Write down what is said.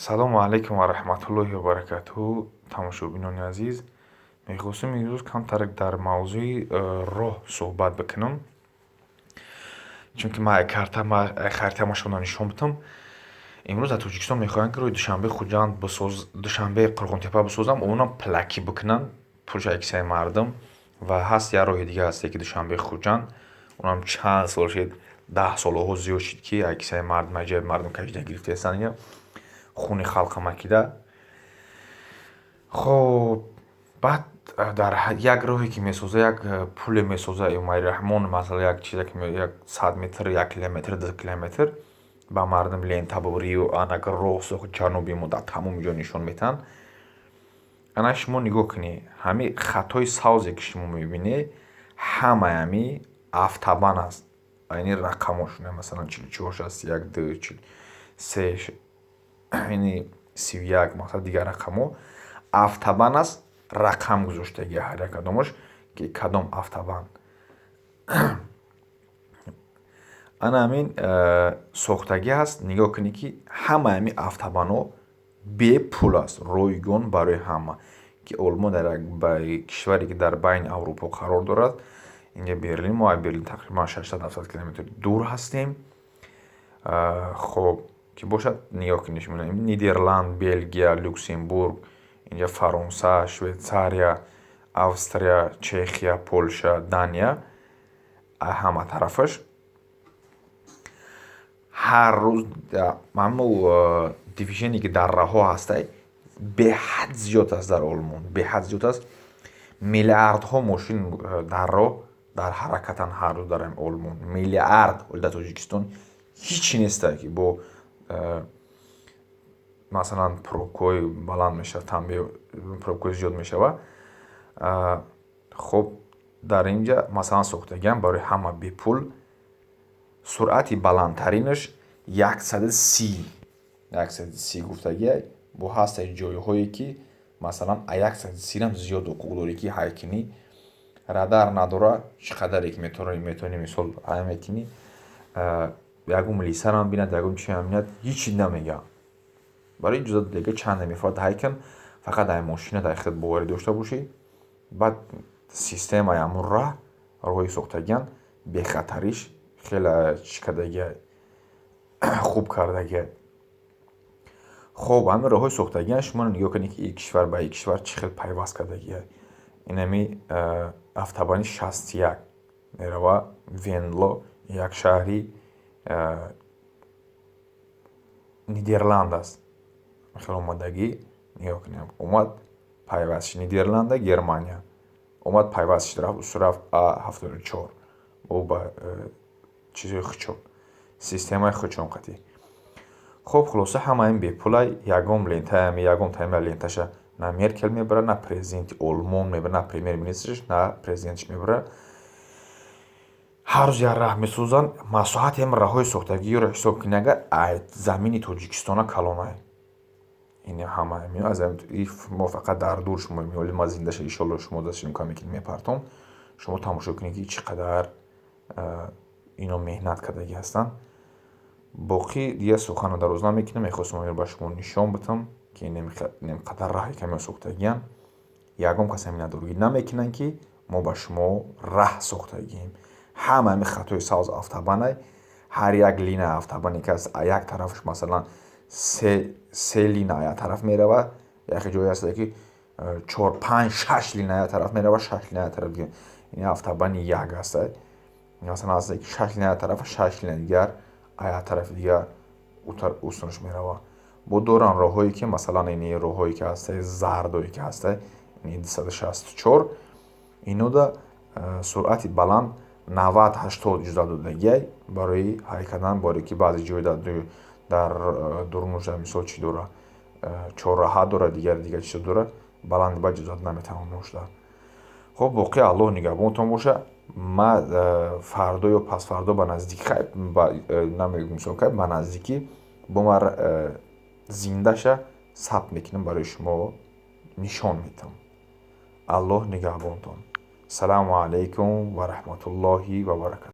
Салому алайкум ва раҳматуллоҳи ва баракатуҳ, тамошобинони азиз. Мехостем имрӯз камтар дар мавзӯи роҳ суҳбат бикунам, чунки ман карта шуморо нишон бидам. Имрӯз дар Тоҷикистон мехоҳанд, ки роҳи Душанбе Хуҷанд Душанбе Қурғонтеппа бисозам, онам платный бикунанд, пулша кисаи мардум. Ва ҳаст як роҳи дига ҳасте, ки Душанбе Хуҷанд, онам чанд сол шуд, 10 солҳо зиёд шуд, ки кисаи мардум, ҷайби мардум кашида гирифтаистанд, хуни халқа макида. Хоб, баъд дар як роҳе ки месоза, як пуле месоза Эмомалӣ Раҳмон, масалан, як чизе ки як 100 метр, 1 километр, 2 километр ба мардум лента бурию анак роҳ сохт, ҷануби мо дар тамоми ҷо нишон метаҳанд. Ана, шумо нигоҳ кунед, ҳамин хатҳои савзе, ки шумо мебинед, ҳамаи ҳамин автобан аст. Яъне рақамошон, масалан, 44, 61, 2, 43, яъне 31, масалан, дигар рақамҳо автобан аст, рақам гузоштагӣ ҳар як кадомаш, ки кадом автобан. Ана ҳамин сохтагӣ ҳаст. Нигоҳ кунед, ки ҳамаи ҳамин автобанҳо бепул аст, ройгон барои ҳама, ки Олмон дар як кишваре, ки дар байни Аврупо қарор дорад. Инҷа Берлин, мо аз Берлин тақрибан 600-700 километр дур ҳастем. Хоб, ки бошад, нигоҳ кунед шумо: Нидерланд, Белгия, Люксембург, инҷа Фаронса, Швейтсария, Австрия, Чехия, Полша, Дания, ҳама тарафаш. Ҳар рӯз ҳамо движение, ки дар роҳҳо ҳастай, беҳад зиёд аст дар Олмон, беҳад зиёд аст. Миллиардҳо мошин дар роҳ дар ҳаракатанд ҳар рӯз дар Олмон, миллиард. Ҳоли дар Тоҷикистон ҳичи нестае, ки бо масалан, пробкаҳои баланд мешавад, пробкаҳои зиёд мешавад. Хоб, дар ин ҷа, масалан, сохтагиам барои ҳама бепул, суръати баландтаринаш 130, 130 гуфтагиай. Бо ҳастаи ҷойҳое, ки, масалан, а 130-рам зиёд ҳуқуқ дорӣ, ки ҳай кунӣ. Радар надора, чӣ қадаре ки метавонӣ, мисол, ҳай мекунӣ. Ягон милисарам бинад, ягон чиам бинад, ҳичи намегӯяд. Барои иҷозат додага, чанде мефорад, ҳай кун, фақат ай мошина дар худ боварӣ дошта бошӣ. Баъд системаи ҳамун раҳ, роҳи сохтагиан, бехатариш хеле чӣ кардагиай, хуб кардагиай. Хоб, ҳамин роҳҳои сохтагиан, шумо нигоҳ кунед, ки ин кишвар ба ин кишвар чӣ хел пайваст кардагиай. Инами автобани 61 мерава Венло, як шаҳри Нидерланд аст. Хеле омадагӣ, нигоҳ кунед, омад, пайваст шид Нидерланда, Германия омад, пайваст шид, рафт, рафт А 74 бо ба чизҳои хучон, системаи хучон қатъӣ. Хоб, хулоса, ҳамаи ин бепулай. Ягон лентаам, ягон тайма ленташа на Меркел мебарад, на президенти Олмон мебарад, на премьер-министраш, на президентш мебарад. Ҳар рӯз як раҳ месозанд. Масоҳати ҳамин раҳҳои сохтагиро ҳисоб кунед, агар ай замини Тоҷикистона калонай. Ин ҳама мо фақат дар дур шумо меолем. Ма зиндаша, иншолло, шумо дастшо мекунед, мепартом, шумо тамошо кунед, ки чӣ қадар ино меҳнат кардагӣ ҳастанд. Боқӣ дигар суханро дароз намекунам. Мехостам инро ба шумо нишон бидам, ки инем қадар раҳи камиё сохтагианд. Ягон кас ҳамин надоргӣ намекунанд, ки мо ба шумо раҳ сохтагием. Ҳама ҳамин хатҳои сабз автобанай. Ҳар як линия автобане ки аст, як тарафаш, масалан, се линия як тараф меравад, яке ҷое ҳаст, ки чор, панҷ, шаш линия як тараф меравад, шаш линия як тараф дига. Ин автобани як аст, масалан, ҳаст, ки шаш линия як тарафа, шаш линия дигар як тарафи дигар усунаш меравад. Бо доранд роҳҳое, ки, масалан, ини роҳҳое, ки ҳастаи зардое, ки ҳастай, ини 264, инода суръати баланд 90, 80 иҷозат додагиай барои ҳай кардан, боре ки баъзе ҷой дар дурмуша, мисол, чӣ дора, чорраҳа дора, дигар дигар чизо дора, баланди ба иҷозат наметавон дошта. Хоб, боқӣ Аллоҳ нигаҳбонтон боша. Ма фардо ё пасфардо ба наздикӣ, хай, намегӯм, мисол, кай, ба наздикӣ бо ма зиндаша сабт мекунам, барои шумо нишон медиҳам. Аллоҳ нигаҳбонтон. Салому алайкум ва раҳматуллоҳи ва баракатуҳ.